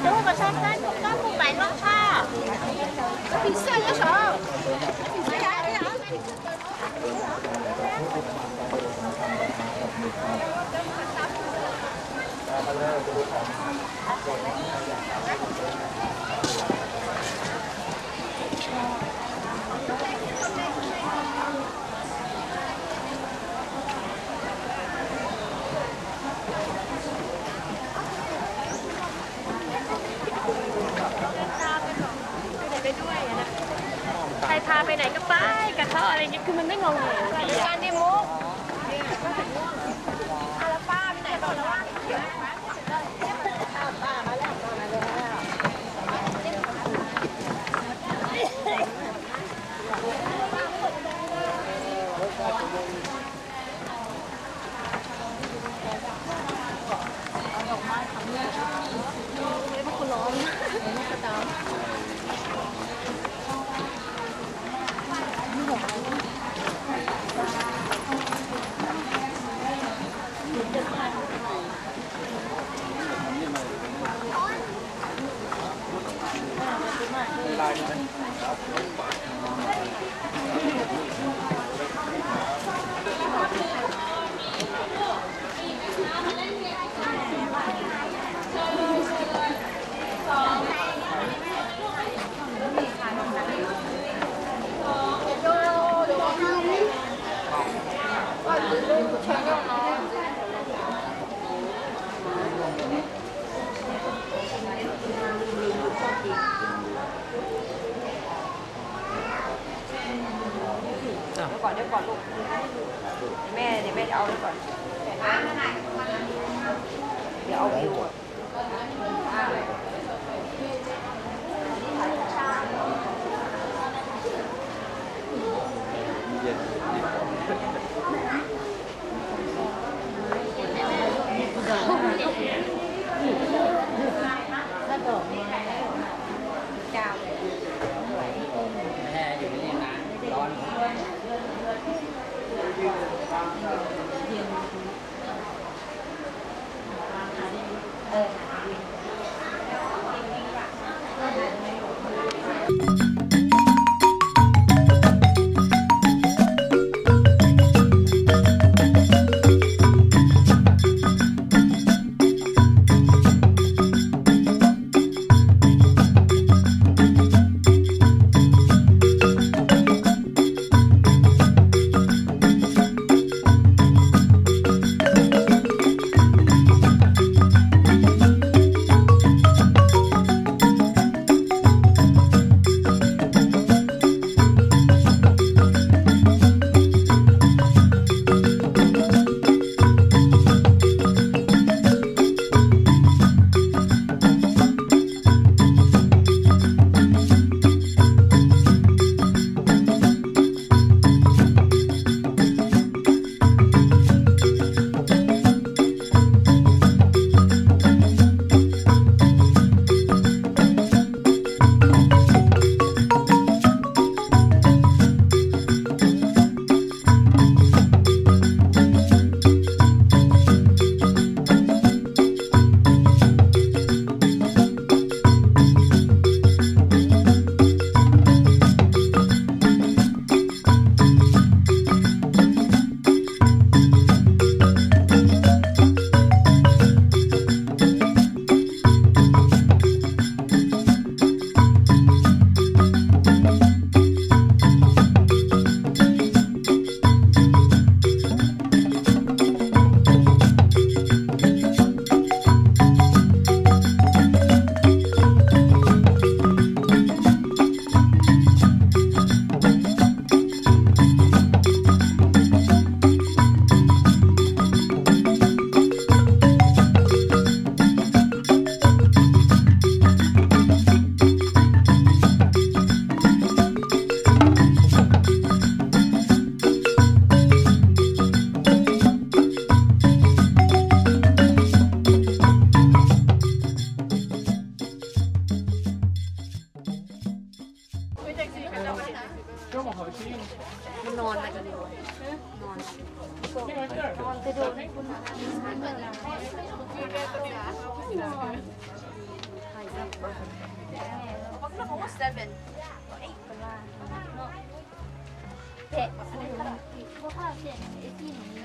我上山，刚不买弄差。比赛的时候，比赛还没有。 ไปด้วยอะนะ ใครพาไปไหนก็ไปกับเขาอะไรเงี้ย คือมันไม่งอแง การที่มุก เดี๋ยวก่อน เดี๋ยวก่อนลูก แม่ เดี๋ยวแม่จะเอาไว้ก่อน เดี๋ยวเอาวิวก่อน Seven.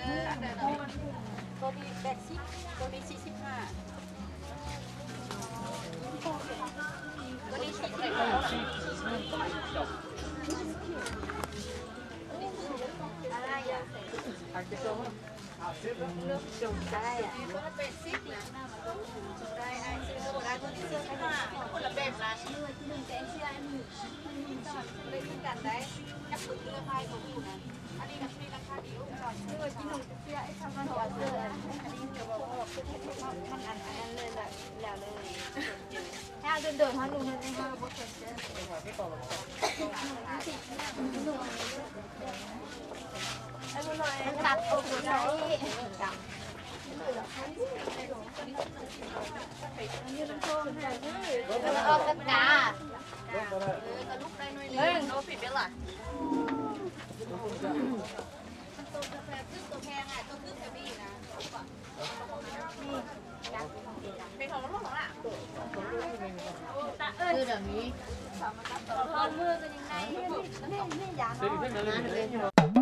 ເອີ ອັນນັ້ນເນາະ ໂຕນີ້ແປດສິບ ໂຕນີ້ສີ່ສິບຫ້າ ໂຕນີ້ສີ່ສິບຫ້າ ອາລາຍອະ ອາລາຍອະ ໂຕລະແປດສິບນະ ໄດ້ ອ້າຍຊື້ໂຕລະສີ່ສິບຫ້າ ຄົນລະແບບລະ ເປັນຄືກັນໄດ໋ ຈັກເພິ່ນເລືອກໃຫ້ບໍ່ຮູ້ນະ ອັນນີ້ນະ ມີລາຄາດຽວກັນ ມັນອັນ ອັນນັ້ນເລີຍລະ ແລ້ວເລີຍ ຖ້າໂດນໆ ເຮົານຸ່ງ ເຮົາບໍ່ສົນໃຈ ມັນຕັດອອກບໍ່ໄດ້ ມັນອອກກັບຕາ ເອີ ກະລຸກໄດ້ໜ້ອຍໜຶ່ງ ໂນ ຜິດເດ້ລະ ໂຕແພງ ໂຕແພງ ໂຕຄືແຄບີນະ ເປັນຂອງລູກຂອງຫຼານ ຄືດຽວນີ້ ເປັນຫຍັງເນາະ